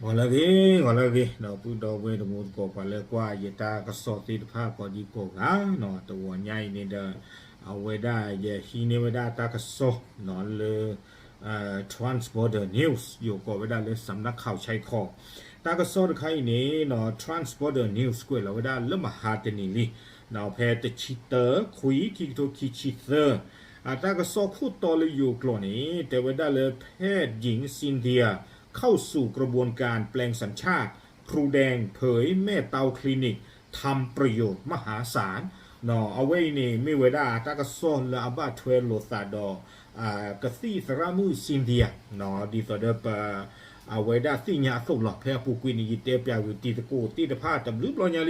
ဂီၤလၢအဂ့ၤ, ဂီၤလၢအဂ့ၤ ဒီပုၢ်ဒီဝဲၢ်တံၤသကိး ပှၤလၢကွၢ်ယတၢ်ကစီၣ်သ့ၣ်တဖၣ်ကိးဒံကိးဂၤနီၤ, တဂီၤညါအံၤန့ၣ်ဒီး အဝဲဒၣ်ယဟံးန့ၢ်ဝဲဒၣ်တၢ်ကစီၣ်နီၤလၢ Trans Border News ယိၤကိးဝဲဒၣ်လၢ စးနၣ်ခးဝ်ဆဲးခီး, တၢ်ကစီၣ်တခါအံၤန့ၣ်နီၤ Trans Border News ကွဲးလီၤဝဲဒၣ်လၢမဟါတနံၤလံ ဖဲတဆံတၢ ခွံ ခံကထိခံဆံသၢ, အတၢ်ကစီၣ်ခိၣ်တီလၢယိၤကျိာ်န့ၣ် တဲဝဲဒၣ်လၢ แพทย์หญิง Cynthia เข้าสู่กระบวนการแปลงสัญชาติ ครูแดงเผยแม่เตาคลินิกทำประโยชน์มหาศาล အဝဲအံၤန့ၣ် မ့ၢ်ဝဲဒၣ်တၢ်ကစီၣ်လၢအဘၣ်ထွဲလိာ်သးဒီး ကသံၣ်သရၣ်မုၣ် Cynthia ဒ်သိးဒီးပ အဝဲဒၣ်သ့ၣ်ညါအသိးလီၤ. ဖဲအပူၤကွံာ်န့ၣ် ယတဲပၠးဂုာ်တံၤသကိးသ့ၣ်တဖၣ်တဘျုးဘျီညါ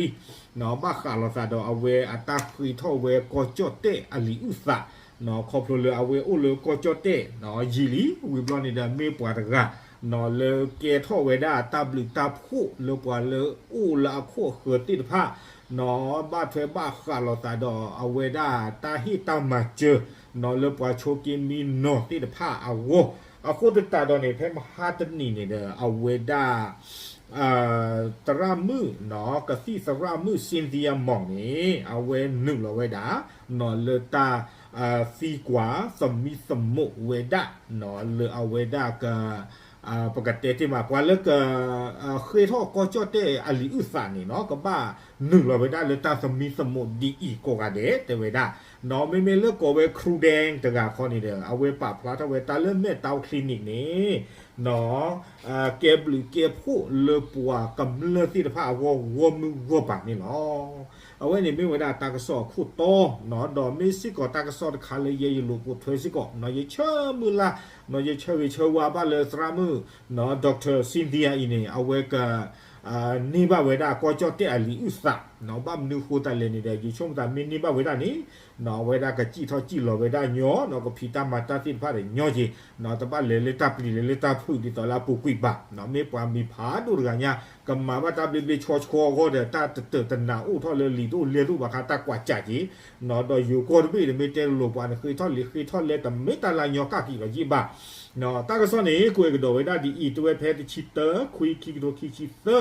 လံ ဘၣ်ဃးလိာ်သးဒီးအဝဲအတၢ်ဃ့ထီၣ်ဝဲကီၢ်ကၠီၣ်တဲၣ်အလံာ်အုၣ်သး ခီဖျိလၢအဝဲအိၣ်လၢကီၢ်ကၠီၣ်တဲၣ်ယံာ်လံ ဝံၤဘျီန့ၣ်ဒီးမ့ၢ်ပှၤတဂၤ လၢကဲထီၣ်ဝဲဒၣ်တၢ်ဘျုးတၢ်ဖှိၣ်လၢပှၤလၢအိၣ်လၢအခိၣ်အဃၢၤသ့ၣ်တဖၣ် ဘၣ်ထွဲဘၣ်ဃးလိာ်သးဒီးအဝဲဒၣ်တၢ်ဟ့ၣ်တၢ်မၤစၢၤ လၢပှၤဆိက့မံနီၤသ့ၣ်တဖၣ်အဂီၢ်, အဃိသတးဒီးန့ၣ် ဖဲမဟါတနံၤန့ၣ်ဒီး အဝဲဒၣ် သရၣ်မုၣ် ကသံၣ်သရၣ်မုၣ် Cynthia Mong န့ၣ် အဝဲနုာ်လီၤဝဲဒၣ် လၢတၢ်သံကွၢ်သမံသမိးဝဲဒၣ် လၢအဝဲဒၣ်က ပကတဲတ့ၢ်မး ပှၤလၢက ဃ့ထီၣ်ကီၢ်ကၠီၣ်တဲၣ်အလံာ်အုၣ်သးန့ၣ်နီၤ ကဘၣ်နုာ်လီၤဝဲဒၣ်လၢတၢ်သမံသမိးဒ်အံၤကိးဂၤဒဲး တဲဝဲဒၣ် မ့မ့ၢ်လၢကိးဝဲ ခရူဒဲတဂၤခီန့ၣ်ဒီး အဝဲပာ်ဖျါထီၣ်ဝဲတၢ်လၢမဲၣ်တၢ် clinic န့ၣ် ကဲဘျုးကဲဖှိၣ်လၢပှၤကမျၢၢ်သ့ၣ်တဖၣ်အဂီၢ်ဂီၢ်မုၢ်ဂီၢ်ပၤန့ၣ်လီၤ. အဝဲန့ၣ်မ့ၢ်ဝဲဒၣ်တၢ်ကစီၣ်အခိၣ်တီ ဒီးမ့ၢ်စ့ၢ်ကီးတၢ်ကစီၣ်တခါလၢယဲယလိာ်ပိာ်ထွဲစ့ၢ်ကီး ယဆၢမုၢ်လၢ် ယဆၢဂ့ၤဆၢဝါဘၣ်လၢသရၣ်မုၣ် Doctor Cynthia အံၤန့ၣ် အဝဲက န့ၢ်ဘၣ်ဝဲဒၣ်ကီၢ်ကၠီၣ်တဲၣ်အလံာ်အုၣ်သး ဘၣ်မနုၤဃိသတးလဲၣ်န့ၣ်ဒီး ယဆိကမိၣ်သးမ့ၢ်န့ၢ်ဘၣ်ဝဲဒၣ်န့ၣ် အဝဲဒၣ်ကစံၣ်ထီၣ်စံၣ်လီၤဝဲဒၣ်ညီ ကဖံးတၢ်မၤတၢ်သ့ၣ်တဖၣ်ဒီးညီက့ၤ တဘၣ်လဲၤလၢတၢ်ပျံၤလဲၤလၢတၢ်ဖုးဒ်သိးလၢအပူၤကွံာ်ဘၣ် မ့ၢ်ပှၤမံၤဖးဒိၣ်တဂၤညါ ကမၤဘၣ်တၢ်ဘျ့ဘျ့ဆှီဆှီအဂီၢ်ဒီး တၢ်တတၢာ်တနးအိၣ်ထီၣ်လၢလံာ်တအိၣ်လဲၢ်တအိၣ်ဘၣ်ခါ တၢ်ကွၢ်စးက့ၤ ဒီးယိၤကီၢ်တဘ့ၣ်ဒီး မ့ၢ်တဲလိၤလိၤပှၤန့ၣ် ဃ့ထီၣ်လံာ်ဃ့ထီၣ်လဲၢ် တမ့ၢ်တၢ်လၢညီကၣ်ကံာ်လီၤယံၣ်ဘၣ် တၢ်ကစီၣ်န့ၣ် ကွဲးကဒီးဝဲဒၣ်ဒ်အံၤ တဲဝဲဖဲတဆံတၢ ခွံ ခံကထိခံဆံ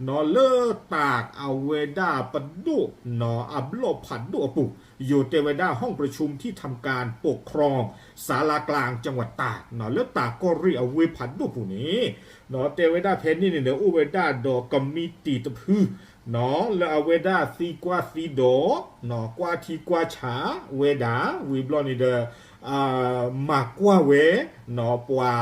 သၢ လၢတၢ်အဝဲဒၣ်ပဒိၣ် အဘျီၣ်ဖးဒိၣ်အပူၤ ယိၤတဲဝဲဒၣ် ห้องประชุมที่ทำการปกครอง ศาลากลางจังหวัดตาก လၢတၢ်ကီၢ်ရ့ၣ်အဝ့ၢ်ဖးဒိၣ်ပူၤန့ၣ် တဲဝဲဒၣ်ဖဲန့ၣ်န့ၣ်ဒီး အိၣ်ဝဲဒၣ်ဒီးကမံးတံာ်တဖု လၢအဝဲဒၣ်သံကွၢ်သံဒိး ကွၢ်ထံကွၢ်ဆးဝဲဒၣ် ဝံၤဘျီန့ၣ်ဒီး မၤကွၢ်ဝဲ ပှၤ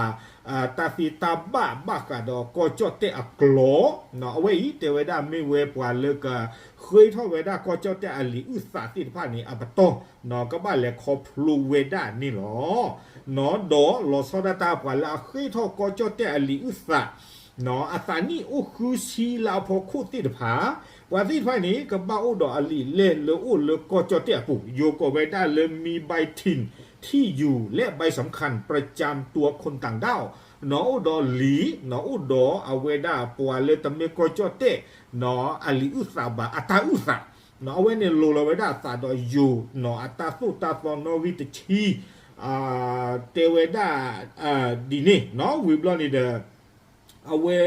တၢ်သ့တၢ်ဘၣ်ဘၣ်ဃးဒီးကီၢ်ကၠီၣ်တဲၣ်အကျိၤ အဝဲအံၤတဲဝဲဒၣ်မ့ၢ်ဝဲပှၤလၢက ဃ့ထီၣ်ဝဲဒၣ်ကီၢ်ကၠီၣ်တဲၣ်အလံာ်အုၣ်သးသ့ၣ်တဖၣ်န့ၣ် အပတီၢ် ကဘၣ်လဲၤခီဖျိဝဲဒၣ်န့ၣ်လီၤ. ဒီးလီၤဆီဒၣ်တၢ်ပှၤလၢအဃ့ထီၣ်ကီၢ်ကၠီၣ်တဲၣ်အလံာ်အုၣ်သး အသးနံၣ်အိၣ်ဃုဆံလၢအဖီခိၣ်သ့ၣ်တဖၣ် ပှၤသ့ၣ်တဖၣ်န့ၣ် ကဘၣ်အိၣ်ဒီးအလံာ်လဲၢ်လၢအိၣ်လၢကီၢ်ကၠီၣ်တဲၣ်အပူၤ ယိၤကိးဝဲဒၣ်လၢ มีใบถิ่นที่อยู่และใบสำคัญประจำตัวคนต่างด้าว အိၣ်ဒီးလံာ် အိၣ်ဒီးအဝဲဒၣ်ပှၤလၢတမ့ၢ်ကီၢ်ကၠီၣ်တဲၣ် အလံာ်အုၣ်သးဘၣ် အတၢ်အုၣ်သး အဝဲန့ၣ်လိၤလီၤဝဲဒၣ်အသးဒီးယိၤ အတၢ်သိၣ်တၢ်သီနီၣ်ဂံၢ်တဆံ တဲဝဲဒၣ် ဒ်န့ၣ် ဝံၤဘျီန့ၣ်ဒီး အဝဲ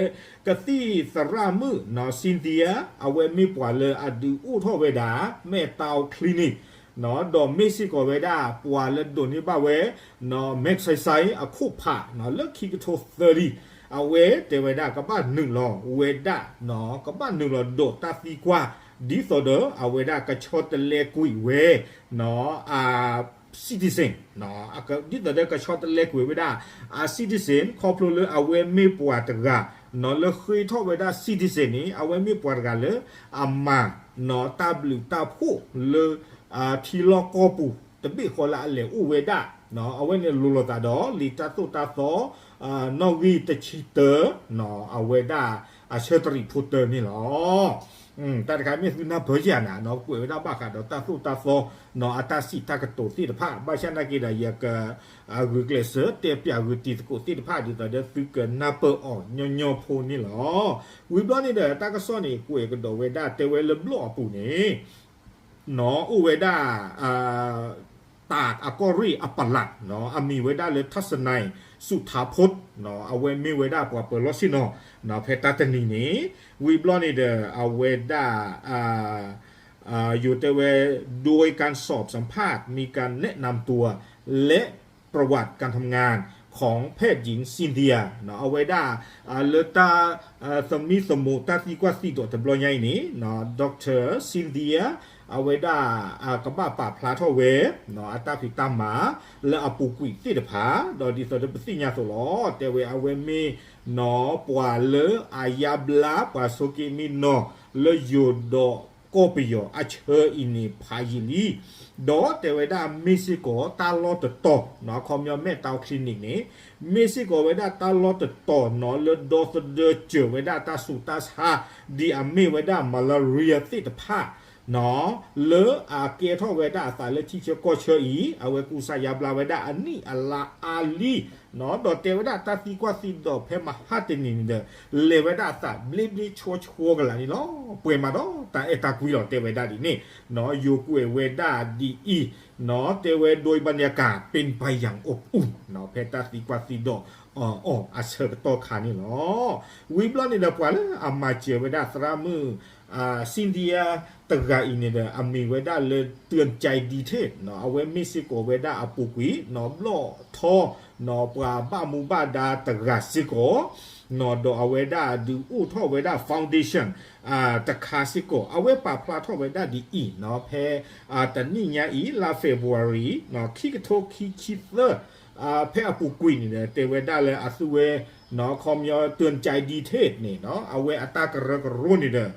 ကသံၣ်သရၣ်မုၣ် Cynthia အဝဲမ့ၢ်ပှၤလၢအဒုးအိၣ်ထီၣ်ဝဲဒၣ် မဲၣ်တၢ် clinic ဒီးမ့ၢ်စ့ၢ်ကီးဝဲဒၣ် ပှၤလၢဒိးန့ၢ်ဘၣ်ဝဲ မ့ၢ်ဆဲးဆဲးအခိၣ်ဖး လၢခံကထိသၢလံ အဝဲတဲဝဲဒၣ်ကဘၣ်နုာ်လီၤဝဲဒၣ် ကဘၣ်နုာ်လီၤဒိးတၢ်သံကွၢ် ဒ်သိးဒီးအဝဲဒၣ်ကဆီတလဲကွံာ်ဝဲ အ citizen ဒ်သိးဒီးကဆီတလဲကွံာ်ဝဲဒၣ် အ citizen ခီဖျိလၢအဝဲမ့ၢ်ပှၤတဂၤ လၢဃ့ထီၣ်ဝဲဒၣ် citizen န့ၣ် အဝဲမ့ၢ်ပှၤတဂၤလၢ အမၤ တၢ်ဘျုးတၢ်ဖှိၣ်လၢ ထံလီၢ်ကီၢ်ပူၤ တဘ့ၣ်ဃီလၢအလဲၤအိၣ်ဝဲဒၣ် အဝဲန့ၣ်လိၤလိာ်သးဒီး လံာ်တၢ်သိၣ်တၢ်သီ နီၣ်ဂံၢ်တဆံတၢ အဝဲဒၣ်အဆၢတရံးဖိတၢန့ၣ်လီၤ. တၢ်တခါမ့ၢ်သုနၢ်ပၢၢ်ယၤနၤ ကွဲးဝဲဒၣ်ဘၣ်ဃးဒီးတၢ်သိၣ်တၢ်သီ အတၢ်စံးတၢ်ကတိၤသ့ၣ်တဖၣ် ဘၣ်ဆၣ်နာ်က့ဒီး ယက ဂုာ်ကျဲးစၢးတဲပၠးဂုာ်တံၤသကိးသ့ၣ်တဖၣ် ဒ်သိးဒီးသုကနၢ်ပၢၢ်အီၤညီညီဖိန့ၣ်လီၤ. ဝံၤဘျီန့ၣ်ဒီး တၢ်ကစီၣ်န့ၣ် ကွဲးကဒီးဝဲဒၣ် တဲဝဲလၢဘျီၣ်အပူၤန့ၣ် အိၣ်ဝဲဒၣ် တၢ်အကီၢ်ရ့ၣ်အပလး အမံၤဝဲဒၣ်လၢ ထၣ်စနၢၣ် စူးထါဖိတ် အဝဲမ့ၢ်ဝဲဒၣ်ပှၤပၢၤလီၢ်ဆ့ၣ်နီၤ ဖဲတၢ်တနံၤန့ၣ် ဝံၤဘျီန့ၣ်ဒီး အဝဲဒၣ် ယိၤတဲဝဲ โดยการสอบสัมภาษณ์ มีการแนะนำตัว และประวัติการทำงานของแพทย์หญิง Cynthia အဝဲဒၣ် လၢတၢ် သမံသမိးတၢ်သံကွၢ်သံဒိးတဘျီညါအံၤန့ၣ် Doctor Cynthia အဝဲဒၣ် ကဘၣ်ပာ်ဖျါထီၣ်ဝဲ အတၢ်ဖံးတၢ်မၤ လၢအပူၤကွံာ်သ့ၣ်တဖၣ် ဒီးဒ်သိးဒီးပသ့ၣ်ညါအသိးလီၤ တဲဝဲအဝဲမ့ၢ် ပှၤလၢအယါဘျါ ပှၤဆိးက့မံနီၤလၢယိၤဒီးကီၢ်ပယီၤအဆၢအံၤန့ၣ်ဖးယံာ်လံ ဒီးတဲဝဲဒၣ်မ့ၢ်စ့ၢ်ကီးတၢ်လီၢ်တတီၤ ခီပညီ mental clinic န့ၣ် မ့ၢ်စ့ၢ်ကီးဝဲဒၣ်တၢ်လီၢ်တတီၤနီၤ လၢဒီသဒၢစၢၤဝဲဒၣ်တၢ်ဆူးတၢ်ဆါ ဒ်အမ့ၢ်ဝဲဒၣ် malaria သ့ၣ်တဖၣ် လၢအကဲထီၣ်ဝဲဒၣ်အသးလၢထံဆၢကီၢ်ဆၢအံၤ အဝဲကူစါယါဘျါဝဲဒၣ်အနံၣ်အလါအါလံ ဒီးတဲဝဲဒၣ်တၢ်သံကွၢ်သံဒိးဖဲမဟါတနံၤန့ၣ်ဒီး လဲၤဝဲဒၣ်အသးဘျ့ဘျ့ဆှီဆှီကလာ်န့ၣ်လီၤ. ပှဲၤမးဒီးတၢ်အဲၣ်တၢ်ကွံလီၤ တဲဝဲဒၣ်ဒ်န့ၣ် ယိၤကွဲးဝဲဒၣ်ဒ်အံၤ တဲဝဲ โดยบรรยากาศเป็นไปอย่างอบอุ่น ဖဲတၢ်သံကွၢ်သံဒိးအီၤအဆၢကတီၢ်ခါန့ၣ်လီၤ. ဝံၤဘျီန့ၣ်ဒီးပှၤလၢအမၤစၢၤဝဲဒၣ်သရၣ်မုၣ် Cynthia တဂၤအံၤန့ၣ်ဒီး အမံၤဝဲဒၣ်လၢ เตือนใจดีเทศ အဝဲမ့ၢ်စ့ၢ်ကီးဝဲဒၣ်အပူၤကွံာ် ဘျီၣ်ထီ ပှၤဘၣ်မူဘၣ်ဒါတဂၤစ့ၢ်ကီး ဒီးအဝဲဒၣ်ဒုးအိၣ်ထီၣ်ဝဲဒၣ် foundation တခါစ့ၢ်ကီး အဝဲပာ်ဖျါထီၣ်ဝဲဒၣ်ဒ်အံၤ ဖဲတနံၣ်ညါအံၤ လါ February ခံကထိခံဆံသၢ ဖဲအပူၤကွံာ်န့ၣ်ဒီး တဲဝဲဒၣ်လၢအသုဝဲ ခီပညီ เตือนใจดีเทศ န့ၣ် အဝဲအတၢ်ကရၢကရိန့ၣ်ဒီး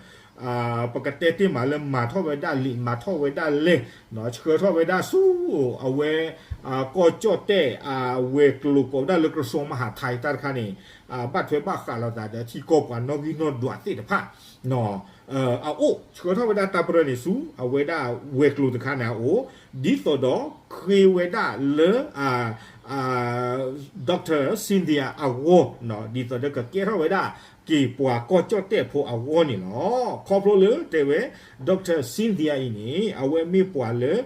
ပကတဲတ့ၢ်မးလၢမၤထီၣ်ဝဲဒၣ်လံာ် မၤထီၣ်ဝဲဒၣ်လဲၢ် ဆှၢထီၣ်ဝဲဒၣ်ဆူ အဝဲ ကီၢ်ကၠီၣ်တဲၣ် အဝဲၤကျိၤကိးဝဲဒၣ်လၢ กระทรวงมหาดไทย တၢ်တခါန့ၣ် ဘၣ်ထွဲဘၣ်ဃးလိာ်သးဒီးထံကီၢ်ပှၤနီၣ်ဂံၢ်နီၣ်ဒွးသ့ၣ်တဖၣ် အအိၣ် ဆှၢထီၣ်ဝဲဒၣ်တၢ်ပရၢန့ၣ်ဆူ အဝဲဒၣ်ဝဲၤကျိၤတခါန့ၣ်အအိၣ် ဒ်သိးဒီးဃ့ဝဲဒၣ်လၢ Doctor Cynthia အဂီၢ် ဒ်သိးဒီးကကဲထီၣ်ဝဲဒၣ်က့ၤပှၤကီၢ်ကၠီၣ်တဲၣ်ဖိအဂီၢ်န့ၣ်လီၤ. ခီဖျိလၢတဲဝဲ Doctor Cynthia အံၤန့ၣ် အဝဲမ့ၢ်ပှၤလၢ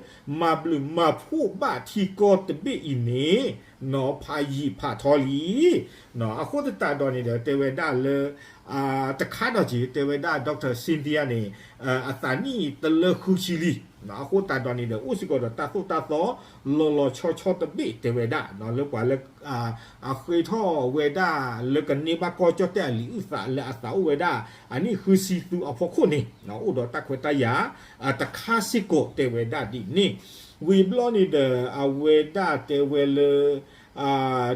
မၤဘျုးမၤဖှိၣ်ဘၣ်ထံကီၢ်တဘ့ၣ်အံၤန့ၣ် ဖးယံာ်ဖးထီလံ အဃိသတးဒီးန့ၣ်ဒီး တဲဝဲဒၣ်လၢ တခါဒီးက့ၤ တဲဝဲဒၣ် Doctor Cynthia န့ၣ် အသးနံၣ်တလၢဃုဆံလံ အဃိသတးဒီးန့ၣ်ဒီး အိၣ်စ့ၢ်ကီးဒီးတၢ်သိၣ်တၢ်သီ လီၤလီၤဆီဆီတဘ့ၣ် တဲဝဲဒၣ် လၢပှၤလၢ အဃ့ထီၣ်ဝဲဒၣ်လၢကန့ၢ်ဘၣ်ကီၢ်ကၠီၣ်တဲၣ်အလံာ်အုၣ်သးလၢအသးအိၣ်ဝဲဒၣ် အနံၣ်ဃုဆံသူအဖီခိၣ်န့ၣ် အိၣ်ဒီးတၢ်ခွဲးတၢ်ယာ် တခါစ့ၢ်ကီး တဲဝဲဒၣ်ဒ်န့ၣ် ဝံၤဘျီန့ၣ်ဒီး အဝဲဒၣ်တဲဝဲလၢ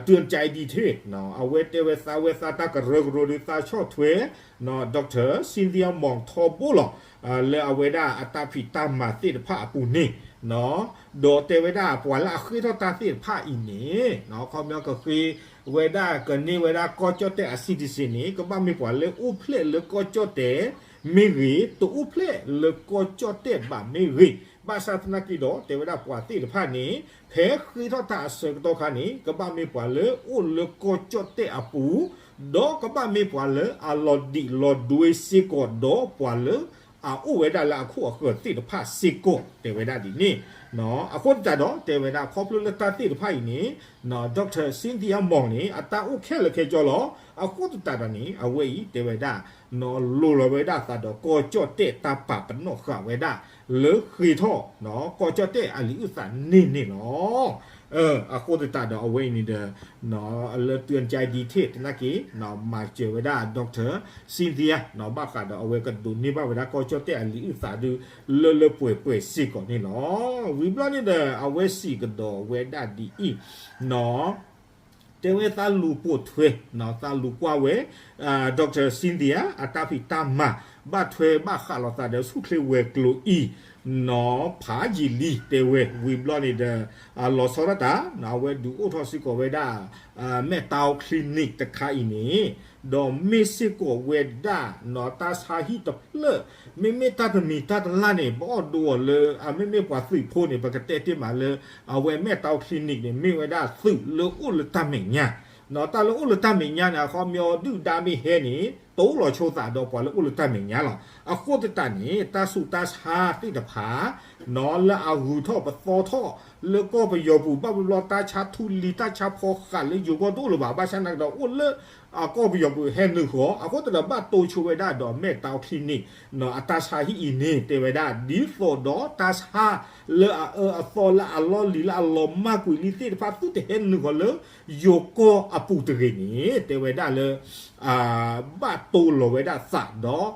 เตือนใจดีเทศ အဝဲတဲဝဲသးဝဲသးတၢ်ကရၢကရိဒီးသးဆီၣ်ထွဲ Doctor Cynthia Mong ထီဘိလီၤ လၢအဝဲဒၣ်အတၢ်ဖံးတၢ်မၤသ့ၣ်တဖၣ်အပူၤန့ၣ် ဒီးတဲဝဲဒၣ်ပှၤလၢအဃ့ထီၣ်တၢ်သ့ၣ်တဖၣ်အံၤန့ၣ် ခီပညီကဃ့ဝဲဒၣ်ကန့ၢ်ဝဲဒၣ်ကီၢ်ကၠီၣ်တဲၣ်အ citizen န့ၣ် ကဘၣ်မ့ၢ်ပှၤလၢအိၣ်ဖျဲၣ်လၢကီၢ်ကၠီၣ်တဲၣ်မ့ၢ်ဂ့ၤ တအိၣ်ဖျဲၣ်လၢကီၢ်ကၠီၣ်တဲၣ်ဘၣ်မ့ၢ်ဂ့ၤ ဘၣ်ဆၣ်သနာ်က့ဒီး တဲဝဲဒၣ်ပှၤသ့ၣ်တဖၣ်န့ၣ် ဖဲဃ့ထီၣ်တၢ်အဆၢကတီၢ်ခါန့ၣ် ကဘၣ်မ့ၢ်ပှၤလၢအိၣ်လၢကီၢ်ကၠီၣ်တဲၣ်အပူၤ ဒီးကဘၣ်မ့ၢ်ပှၤလၢအလီၤဒံးလီၤဒွဲစ့ၢ်ကီးဒီးပှၤလၢအအိၣ်ဝဲဒၣ်လၢအခိၣ်အဃၢၤသ့ၣ်တဖၣ်စ့ၢ်ကီး တဲဝဲဒၣ်ဒ်န့ၣ် အဃိသတးဒီး တဲဝဲဒၣ်ခီဖျိလၢတၢ်သ့ၣ်တဖၣ်အံၤန့ၣ် Doctor Cynthia Mong န့ၣ် အတၢ်အိၣ်ခဲလၢာ်ခဲဆ့လီၤ. အဃိသတးဒီးန့ၣ် အဝဲအံၤတဲဝဲဒၣ် လိၤလီၤဝဲဒၣ်အသးဒီးကီၢ်ကၠီၣ်တဲၣ်တၢ်ပာ်ပနီၣ်ဃာ်ဝဲဒၣ် လၢဃ့ထီၣ် ကီၢ်ကၠီၣ်တဲၣ်အလံာ်အုၣ်သးန့ၣ်န့ၣ်လီၤ. အဃိသတးဒီးအဝဲအံၤန့ၣ်ဒီး လၢ เตือนใจดีเทศ သနာ်က့ မၤစၢၤဝဲဒၣ် Doctor Cynthia ဘၣ်ဃးဒီးအဝဲကဒိးန့ၢ်ဘၣ်ဝဲဒၣ်ကီၢ်ကၠီၣ်တဲၣ်အလံာ်အုၣ်သးဒု လၢလၢပှဲၤပှဲၤစ့ၢ်ကီးန့ၣ်လီၤ. ဝံၤဘျီန့ၣ်ဒီး အဝဲစံးကဒီးဝဲဒၣ်ဒ်အံၤ တဲဝဲသးလူၤပိာ်ထွဲ သးလူၤကွၢ်ဝဲ Doctor Cynthia အတၢ်ဖံးတၢ်မၤ ဘၣ်ထွဲဘၣ်ဃးလိာ်သးဒီးဆူၣ်ချ့ဝဲၤကျိၤအံၤ နီၢ်ဖးယံာ်လံ တဲဝဲ ဝံၤဘျီန့ၣ်ဒီး လီၤဆီဒၣ်တၢ် အဝဲဒုးအိၣ်ထီၣ်စ့ၢ်ကီးဝဲဒၣ် mental clinic တခါအံၤန့ၣ် ဒီးမ့ၢ်စ့ၢ်ကီးဝဲဒၣ် တၢ်ဆါဟံၣ်တဖျၢၣ် မ့မ့ၢ်တၢ်တမံၤတၢ်တလၢ်န့ၣ် ပအီၣ်ဒိအီၤလၢ မ့မ့ၢ်ပှၤသုးဖိန့ၣ် ပကတဲတ့ၢ်မးလၢ အဝဲ mental clinic န့ၣ် မ့ၢ်ဝဲဒၣ်သုးလၢအိၣ်လၢတၢ်မဲာ်ညါ တၢ်လၢအိၣ်လၢတၢ်မဲာ်ညါန့ၣ် အခီပညီဒုၣ်ဒါမ့ၢ်ဟဲန့ၣ် တိၢ်လီၤဆိသးဒီးပှၤလၢအိၣ်လၢတၢ်မဲာ်ညါလီၤ. အဃိသတးန့ၣ် တၢ်ဆူးတၢ်ဆါသ့ၣ်တဖၣ် နီၢ် လၢအဂုၤထီၣ်ပသီထီၣ် လၢကီၢ်ပယီၤပူၤ ဘၣ်ဘျီဘျီတၢ်ဆါထူလံၤ တၢ်ဆါဖီဃာ်လၢယိၤကီၢ်တအိၣ်လၢၤဘၣ်, ဘၣ်ဆၣ်သနာ်က့ဒီးအိၣ်လၢ ကီၢ်ပယီၤပူၤဟဲနုာ်ဃီၤ, အဃိသတးဒီးဘၣ်တိၢ်ဆိဝဲဒၣ်ဒီး Mental Clinic နီၢ် အတၢ်ဆါဟံၣ်အံၤန့ၣ် တဲဝဲဒၣ် ဒ်သိးဒီးတၢ်ဆါလၢအအၢအသီ လၢအလီၢ်လံၤ လၢအလီၤမၢ်ကွံာ်လံသ့ၣ်တဖၣ် သုတဟဲနုာ်ဃီၤလၢယိၤကီၢ်အပူၤတဂ့ၤန့ၣ် တဲဝဲဒၣ်လၢ ဘၣ်တိၢ်လီၤဝဲဒၣ်သးဒီး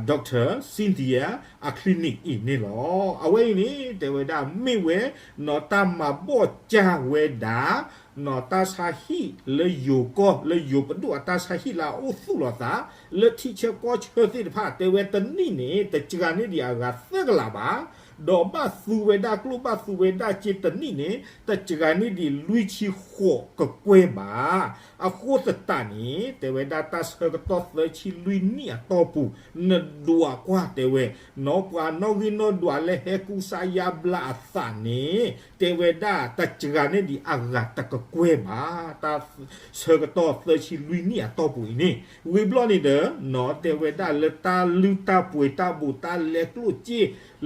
Doctor Cynthia အ clinic အံၤန့ၣ်လီၤ. အဝဲအံၤန့ၣ် တဲဝဲဒၣ်မ့ၢ်ဝဲ နီၢ်တၢ်မၤဘီၣ်ကၢ်ဝဲဒၣ် နီၢ်တၢ်ဆါဟံၣ်လၢယိၤကီၢ် လၢယိၤပဒိၣ်အတၢ်ဆါဟံၣ်လၢအအိၣ်သူၣ်လီၤသး လၢထံဆၢကီၢ်ဆၢသ့ၣ်တဖၣ် တဲဝဲတနံၣ်န့ၣ် တစှၤန့ၢ်ဒံးအဂၤသၢကလးဘၣ်, ဒီးဘၣ်သူဝဲဒၣ်ကျိၣ်ဘၣ်သူဝဲဒၣ်စ့တနံၣ်န့ၣ် တစှၤန့ၢ်ဒံးလွံၢ်ဆံဃိးကကွဲၢ်ဘၣ်. အဃိသတးန့ၣ် တဲဝဲဒၣ်တၢ်ဆၢကတီၢ်သၢဆံလွံၢ်နံၣ်အတီၢ်ပူၤ နဒွးကွၢ်တဲဝဲ နီၢ် ပှၤနီၣ်ဂံၢ်နီၣ်ဒွးလၢဟဲကူစါယါဘျါအသးန့ၣ် တဲဝဲဒၣ်တစှၤန့ၢ်ဒံးအဂၤတကကွဲၢ်ဘၣ်. တၢ်ဆၢကတီၢ်သၢဆံလွံၢ်နံၣ်အတီၢ်ပူၤအံၤန့ၣ် ဝံၤဘျီန့ၣ်ဒီး နီၢ် တဲဝဲဒၣ်လၢတၢ်လုၢ်တၢ်ပှ့ၤတၢ်ဘူးတၢ်လဲကျိၣ်စ့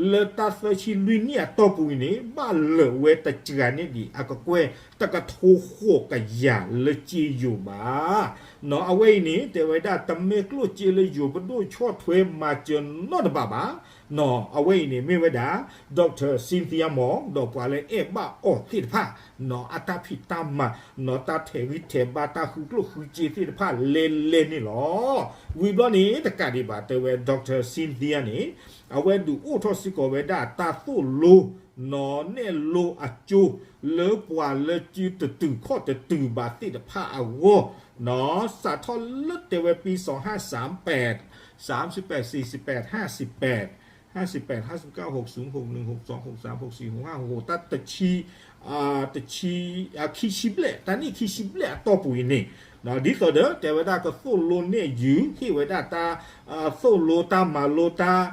လၢတၢ်သၢဆံလွံၢ်နံၣ်အတီၢ်ပူၤအံၤန့ၣ် ဘၣ်လၢာ်ဝဲတစှၤန့ၢ်ဒံးအကကွဲၢ် တကထိဃိးကယၤလၢစ့ယိၤဘၣ်. နီၢ် အဝဲအံၤန့ၣ် တဲဝဲဒၣ်တမ့ၢ်ကျိၣ်စ့လၢယိၤပဒိၣ်ဆီၣ်ထွဲမၤစၢၤနီတဘ့ၣ်ဘၣ်. နီၢ် အဝဲအံၤန့ၣ်မ့ၢ်ဝဲဒၣ် Doctor Cynthia Mok ဒီးပှၤလၢအဲၣ်ဘၣ်အီၤသ့ၣ်တဖၣ် နီၢ် အတၢ်ဖံးတၢ်မၤ နီၢ် တၢ်ထဲးဂံၢ်ထဲးဘါ တၢ်ဃုကျိၣ်ဃုစ့သ့ၣ်တဖၣ်လဲၤလဲၤန့ၣ်လီၤ. ဝံၤဘျီန့ၣ် တကးဒံးဘၣ် တဲဝဲ Doctor Cynthia န့ၣ် အဝဲဒုးအိၣ်ထီၣ်စ့ၢ်ကီးဝဲဒၣ်တၢ်သိၣ်လိ နီၢ် နဲၣ်လိအကၠိ လၢပှၤလၢစုတတုၤခီၣ်တတုၤဘၣ်သ့ၣ်တဖၣ်အဂီၢ် နီၢ် စးထီၣ်လၢတဲဝဲ ပံစီၤဟၣ်စၢမ်ပဲး စၢမ်စံးပဲး စံးစံးပဲး ဟၣ်စံးပဲး ဟၣ်စံးပဲး ဟၣ်စံးကၢ ဟိးဆူ ဟိးနုး ဟိးသွံ ဟိးသၢ ဟိးဆံ ဟိးဟၣ် ဟိး တဆံ တဆံ ခံဆံဘျဲၣ် တၢ်နံၣ်ခံဆံဘျဲၣ်အတီၢ်ပူၤအံၤန့ၣ် ဒ်သိးဒီး တဲဝဲဒၣ်ကသိၣ်လိနဲၣ်ယုာ် ဟ့ၣ်ဝဲဒၣ်တၢ် သိၣ်လိတၢ်မၤလိတၢ်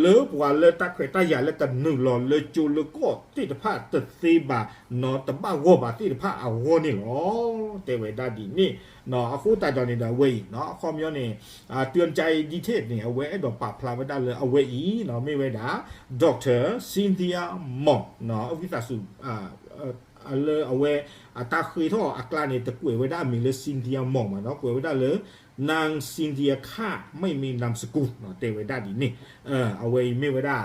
လၢပှၤလၢတၢ်ခွဲးတၢ်ယာ်လၢကနုာ်လီၤလၢကၠိလၢကီၢ်သ့ၣ်တဖၣ်တသ့ဘၣ် နီၢ် တဘၣ်ဂီၢ်ဘၣ်သ့ၣ်တဖၣ်အဂီၢ်န့ၣ်လီၤ. တဲဝဲဒၣ်ဒ်န့ၣ် နီၢ် အဃိသတးဒီးန့ၣ်ဒီးအဝဲအံၤ နီၢ် အခီပညီန့ၣ် တၢ်ကၠဲအံၤ detail န့ၣ် အဝဲအဲၣ်ဒိးပာ်ဖျါဝဲဒၣ်လၢအဝဲအံၤ နီၢ် မ့ၢ်ဝဲဒၣ် Doctor Cynthia Mok နီၢ် အဝံသးစူၤ လၢအဝဲ အတၢ်ဃ့ထီၣ်အကျါန့ၣ် တကွဲးဝဲဒၣ်အမံၤလၢ Cynthia Mok မး နီၢ် ကွဲးဝဲဒၣ်လၢ นาง Cynthia ค่ะ ไม่มีนามสกุล နီၢ် တဲဝဲဒၣ်ဒ်န့ၣ် အဝဲအံၤမ့ၢ်ဝဲဒၣ်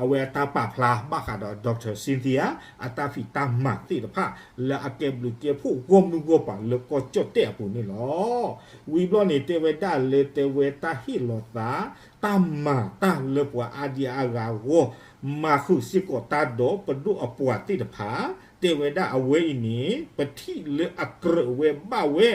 အဝဲအတၢ်ပာ်ဖျါဘၣ်ဃးဒီး Doctor Cynthia အတၢ်ဖံးတၢ်မၤသ့ၣ်တဖၣ် လၢအကဲဘျုးကဲဖှိၣ်ဂီၢ်မုၢ်ဂီၢ်ပၤလၢကီၢ်ကၠီၣ်တဲၣ်အပူၤန့ၣ်လီၤ. ဝံၤဘျီန့ၣ် တဲဝဲဒၣ်လၢတဲဝဲတၢ်ဟ့ၣ်လီၤသး တၢ်မၤတၢ်လၢပှၤအါဒံအါဂၤအဂီၢ် မၤဃုာ်စ့ၢ်ကီးတၢ်ဒီးပဒိၣ်အပှၤသ့ၣ်တဖၣ် တဲဝဲဒၣ်အဝဲအံၤန့ၣ် ပထံၣ်လၢအကြၢးဝဲဘၣ်ဝဲ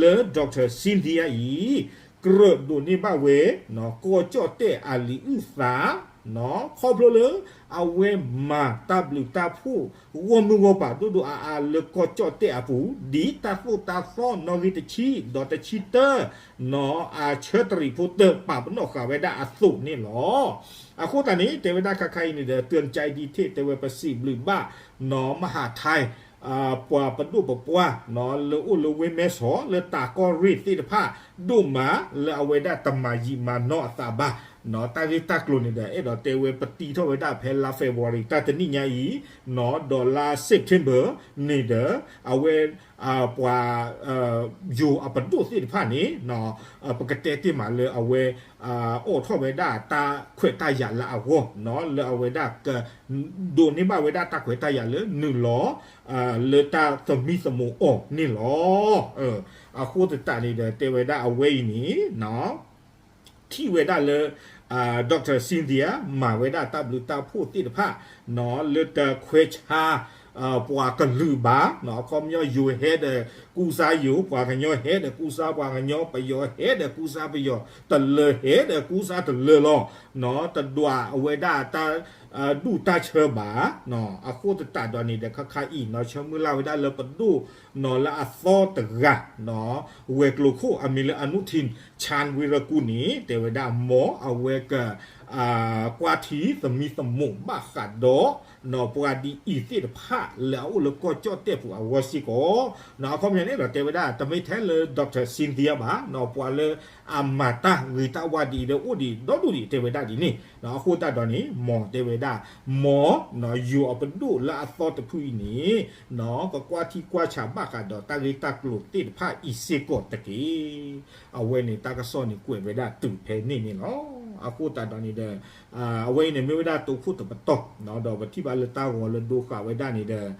လၢ Doctor Cynthia အံၤ ကြၢးဒိးန့ၢ်ဘၣ်ဝဲ နီၢ် ကီၢ်ကၠီၣ်တဲၣ်အလံာ်အုၣ်သး နီၢ် ခီဖျိလၢ အဝဲမၤတၢ်ဘျုးတၢ်ဖှိၣ် ဂီၢ်မုၢ်ဂီၢ်ပၤဒိၣ်ဒိၣ်အါအါလၢကီၢ်ကၠီၣ်တဲၣ်အပူၤ ဒ်တၢ်သိၣ်တၢ်သီနီၣ်ဂံၢ်တဆံ ဒီးတဆံတၢ နီၢ် အဆၢတရံးဖိတၢၣ်ပာ်ပနီၣ်ဃာ်ဝဲဒၣ်အသိးန့ၣ်လီၤ. အဃိသတးန့ၣ် တဲဝဲဒၣ်ခါခါအံၤန့ၣ်ဒီး တၢ်ကၠဲအံၤ detail တဲဝဲပစံးဘျုးဘၣ် နီၢ် မဟးထဲ ပှၤပဒိၣ်ပပှၢ် နီၢ် လၢအိၣ်လၢဝ့ၢ်မဲဆီး လၢတၢ်ကီၢ်ရ့ၣ်သ့ၣ်တဖၣ် ဒိၣ်မးလၢအဝဲဒၣ်တမၤယံာ်မၤနီၢ်အသးဘၣ် နီၢ် တၢ်ဂ့ၢ်တၢ်ကျိၤန့ၣ်ဒီး အဲၣ်ဒိးတဲဝဲပတံထီၣ်ဝဲဒၣ်ဖဲလါ February တၢ်တနံၣ်ညါအံၤ နီၢ် ဒီးလါ September န့ၣ်ဒီး အဝဲ ပှၤ ယိၤအပဒိၣ်သ့ၣ်တဖၣ်န့ၣ် နီၢ် ပကတဲတ့ၢ်မးလၢအဝဲ အိးထီၣ်ဝဲဒၣ်တၢ်ခွဲးတၢ်ယာ်လၢအဂီၢ် နီၢ် လၢအဝဲဒၣ်က ဒိးန့ၢ်ဘၣ်ဝဲဒၣ်တၢ်ခွဲးတၢ်ယာ်လၢနုာ်လီၤ လၢတၢ်သမံသမိးအီၤန့ၣ်လီၤ. အဃိသတးန့ၣ်ဒီး တဲဝဲဒၣ်အဝဲအံၤန့ၣ် နီၢ် ထံၣ်ဝဲဒၣ်လၢ Doctor Cynthia မၤဝဲဒၣ်တၢ်ဘျုးတၢ်ဖှိၣ်သ့ၣ်တဖၣ် နီၢ် လၢတခွဲးဆါ ပှၤကလုာ်ဘၣ် နီၢ် အခီပညီယိၤဟဲဒီးကူစါယိၤ ပှၤကညီဟဲဒီးကူစါပှၤကညီ ပယီၤဟဲဒီးကူစါပယီၤ တလၢၤဟဲဒီးကူစါတလၢၤလီၤ နီၢ် တဒွးအဝဲဒၣ်တၢ် ဒူၣ်တၢ်ဆၢဘၣ် နီၢ် အဃိသတးဒီးန့ၣ်ဒီး ခါခါအံၤ နီၢ် ဆၢမုၢ်လၢ်ဝဲဒၣ်လၢပဒိၣ် နီၢ် လၢအသီတဂၤ နီၢ် ဝဲၤကျိၤခိၣ်အမံၤလၢ အနုထံၣ် ခၠၣ်ဝံၤရကူၣ်န့ၣ် တဲဝဲဒၣ်မ်အဝဲက ကွၢ်ထံသမံသမိးဘၣ်ဃးဒီး ပှၤဒ်အံၤသ့ၣ်တဖၣ်လၢအအိၣ်လၢကီၢ်ကၠီၣ်တဲၣ်ပူၤအဂီၢ်စ့ၢ်ကီး, အခီပညီန့ၣ်ဒီးတဲဝဲဒၣ် တမ့ၢ်ထဲလၢ Doctor Cynthia ဘၣ်, ပှၤလၢအမၤတၢ်ဂ့ၤတၢ်ဝါဒ်အံၤဒီးအိၣ်ဒံးဒီဒူၣ်ဒံးတဲဝဲဒၣ်ဒ်န့ၣ်, အဃိသတးဒီးန့ၣ် မ်တဲဝဲဒၣ် မ် ယိၤအပဒိၣ်လၢအသီတဖုအံၤန့ၣ် ကကွၢ်ထံကွၢ်ဆးဘၣ်ဃးဒီးတၢ်ဂ့ၢ်တၢ်ကျိၤသ့ၣ်တဖၣ်အံၤစ့ၢ်ကီးတက့ၢ်. အဝဲန့ၣ်တၢ်ကစီၣ်န့ၣ်ကွဲးဝဲဒၣ်တုၤဖဲန့ၣ်န့ၣ်လီၤ. အဃိသတးဒီးန့ၣ်ဒီး အဝဲအံၤန့ၣ်မ့ၢ်ဝဲဒၣ်တိခိၣ်တပတီၢ်, ဒီးပထံၣ်ဘၣ်လၢတၢ်ဂီၤလၢဒိဃာ်ဝဲဒၣ်န့ၣ်ဒီး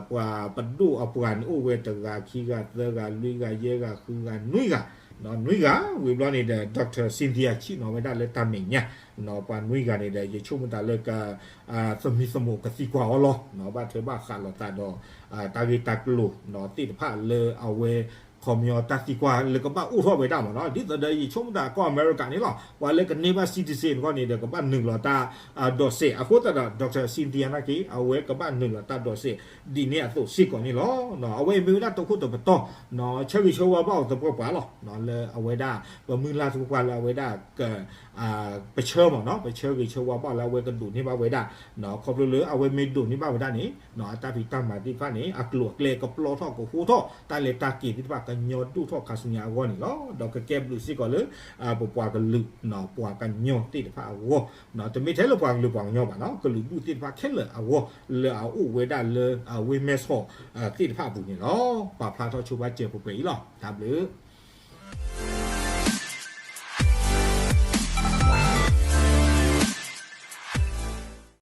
ပှၤပဒိၣ်အပှၤန့ၣ်အိၣ်ဝဲတဂၤခံဂၤသၢဂၤ လွံၢ်ဂၤ ယဲၢ်ဂၤ ဃုဂၤ နွံဂၤ, နွံဂၤဝံၤဘျီန့ၣ်ဒီး Doctor Cynthia ဆ့ၣ်နီၤဝဲဒၣ်လၢတၢ်မဲာ်ညါ, ပှၤနွံဂၤန့ၣ်ဒီး ယဆိကမိၣ်တၢ်လၢက သမံသမိးကသံကွၢ်အီၤလီၤ. ဘၣ်ထွဲဘၣ်ဃးလိာ်သးဒီး တၢ်ဂ့ၢ်တၢ်ကျိၤသ့ၣ်တဖၣ်လၢအဝဲ ခီပညီတၢ်သံကွၢ်လၢကဘၣ်အိၣ်ထီၣ်ဝဲဒၣ်မ့ၢ်နီၤ, ဒ်သိးဒီးယဆိကမိၣ်တၢ်ကီၢ်အမဲရကၤန့ၣ်လီၤ, ပှၤလၢကန့ၢ်ဘၣ် citizen အဂီၢ်န့ၣ်ဒီး ကဘၣ်နုာ်လီၤတၢ်ဒိးစဲး, အဃိသတးဒီး Doctor Cynthia နာ်က့ အဝဲကဘၣ်နုာ်လီၤတၢ်ဒိးစဲး ဒ်န့ၣ်အသိးစ့ၢ်ကီးန့ၣ်လီၤ. အဝဲအံၤမ့ၢ်ဝဲဒၣ်တိခိၣ်တပတီၢ်, ဆၢဂ့ၤဆၢဝါဘၣ်အီၤသပှၢ်ပှၢ်လီၤ, လၢအဝဲဒၣ် ပမုၢ်လၢ်သပှၢ်ပှၢ်လၢအဝဲဒၣ် ပဆၢမ့ၢ်နီၤ, ပဆၢဂ့ၤဆၢဝါဘၣ်လၢအဝဲကဒိးန့ၢ်ဘၣ်ဝဲဒၣ်, ခီဖျိလၢအဝဲမ့ၢ်ဒိးန့ၢ်ဘၣ်ဝဲဒၣ်န့ၣ် အတၢ်ဖံးတၢ်မၤသ့ၣ်တဖၣ်န့ၣ် အကျိၤအကျဲကပျီထီၣ်ကဟိထီၣ် တၢ်လဲၤတၢ်က့ၤသ့ၣ်တဖၣ်ကညီဒိၣ်ထီၣ်ခါဆူညါအဂီၢ်န့ၣ်လီၤ. ဒီးကကဲဘျုးစ့ၢ်ကီးလၢ ပပှၤကလုာ် ပှၤကညီသ့ၣ်တဖၣ်အဂီၢ်, တမ့ၢ်ထဲလၢပှၤကလုာ်ပှၤကညီဘၣ်နီၤ, ကလုာ်ဒူၣ်သ့ၣ်တဖၣ်ခဲလၢာ်အဂီၢ် လၢအအိၣ်ဝဲဒၣ်လၢအဝ့ၢ်မဲၢ်ဆီးသ့ၣ်တဖၣ်အပူၤန့ၣ်လီၤ. ပာ်ဖျါထီၣ်ဆိပာ်စၢၤပှဲၤပှဲၤအံၤလီၤ. တၢ်ဘျုး